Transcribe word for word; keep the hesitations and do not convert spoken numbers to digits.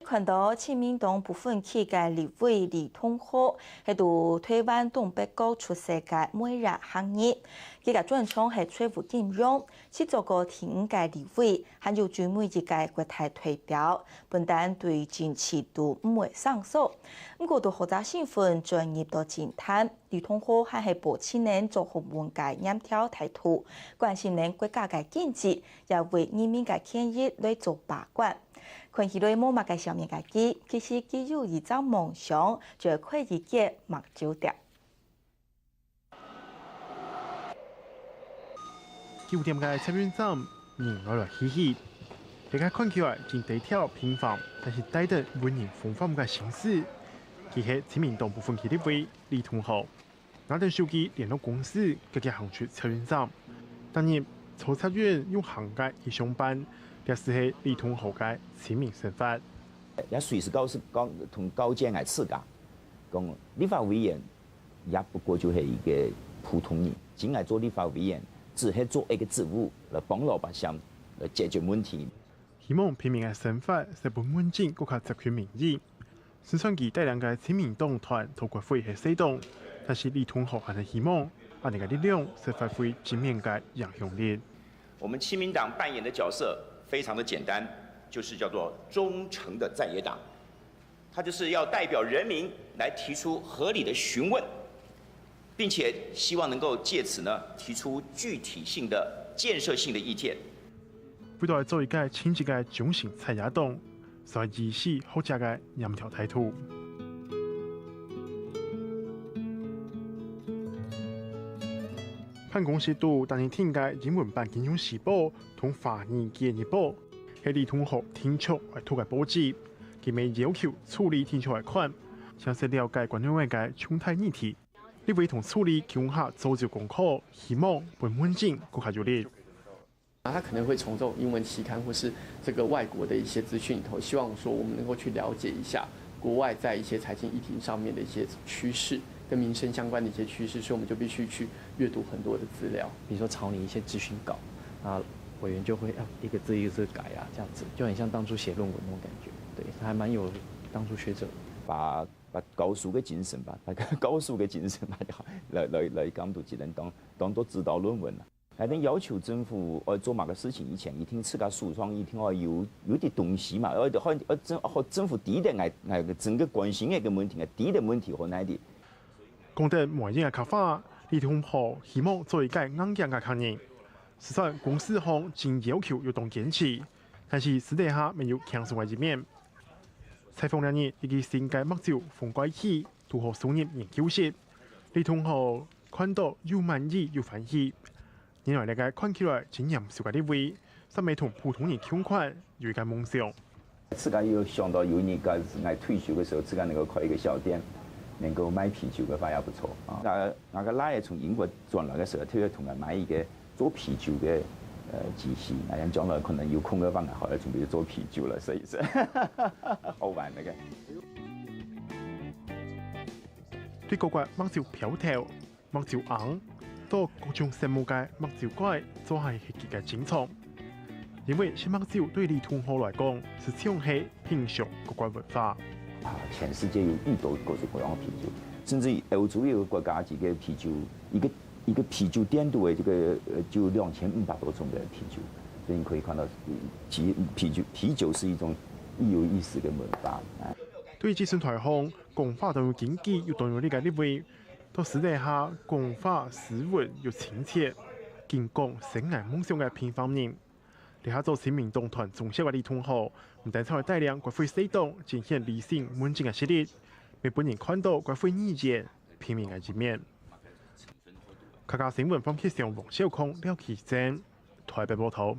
看到自民黨不分區个立委李同豪，係在臺灣東北角出世个美國客人，佢个專長係財務金融，係做過第五个立委，還有最尾一个國大代表，本旦對政治都毋會生疏。毋過，在學者身份轉入到政壇，李同豪還係保持等做學問个嚴條態度，關心等國家个經濟，也為人民个權益來做把關。 看起來無麼个想念个佢，其實佢有一隻夢想，就係開一間麥酒店。九點个捷運站，人來來去去。這個看起來真低調平凡，但係帶等溫暖風範个城市，佢係自民黨不分區立委李同豪。 拿等手機聯絡公司，遽遽行出捷運站。逐日坐捷運又行街去上班，這就係李同豪个市民生活。也隨時告訴告同告誡𠊎自家，講立法委員也不過就係一個普通人，今𠊎做立法委員，只係做一個職務來幫老百姓來解決問題。希望平民个生活係分問政更加接近民意。 就算佢帶領个自民黨團在國會係細黨，但是李同豪還係希望，恁樣个力量係發揮正面个影響力。我們親民黨扮演的角色非常的簡單，就是叫做忠誠的在野黨，它就是要代表人民來提出合理的詢問，並且希望能夠藉此呢提出具體性的、建設性的意見。為著做一個親切个中型在野黨， 所以是好食个鹽條態度。辦公室肚當日訂个英文版《金融時報》同華語《經濟日報》，係李同豪定著愛讀个報紙。佢乜要求助理定著愛看，詳細了解國內外个重大議題。立委同助理共下做足功課，希望分問政更加有力。 那他可能会从这种英文期刊或是这个外国的一些资讯里头，希望说我们能够去了解一下国外在一些财经议题上面的一些趋势，跟民生相关的一些趋势，所以我们就必须去阅读很多的资料。比如说草拟一些质询稿，啊，委员就会啊一个字一个字改啊，这样子就很像当初写论文那种感觉。对，还蛮有当初学者。把把教授个精神吧，把教授个精神吧，来来来監督，只能当当做指导论文了。 𠊎兜要求政府愛做麼个事情以前，一定自家手上一定愛有有兜東西嘛，愛愛愛政愛政府知得𠊎𠊎个政府關心个問題，𠊎知得問題好哪兜。講得無影个客話，李同豪希望做一個硬頸个客人。就算公事項真要求又當堅持，但是私底下乜有輕鬆个一面。採訪兩日，一個新个麥酒風味區，堵好送入研究室。李同豪看到又滿意又歡喜。 原來這個看起來真嚴肅个立委，煞乜同普通人共款有一個夢想。自家有想到有一日𠊎𠊎退休个時候，自家能夠開一個小店，能夠賣啤酒个話也不錯啊。𠊎𠊎个倈仔從英國轉來个時候，特別同𠊎買一個做啤酒个呃機器，那樣將來可能有空个話，𠊎好來準備做啤酒了，所以是好玩那個。對各國麥酒標頭、 麥酒罌，到各種色目个麥酒蓋，做下係佢个專長。因為食麥酒對李同豪來講，就像係品嚐各國文化。啊，全世界有異多各式各樣的啤酒，甚至於歐洲有個國家，這個啤酒，一個一個啤酒店肚的這個呃，就有兩千五百多種的啤酒，所以你可以看到，嗯其實啤酒啤酒是一種異有意思的文化。哎。對這陣台項，講話當有根據又當有力个立委， 到私底下講話斯文又親切，緊講生涯夢想个平凡人。這下做自民黨團主席个李同豪，毋單淨會帶領國會細黨展現理性問政个實力，乜分人看到國會議員平民个一面。客家新聞黃啟祥、黃少康、廖啟正，台北報導。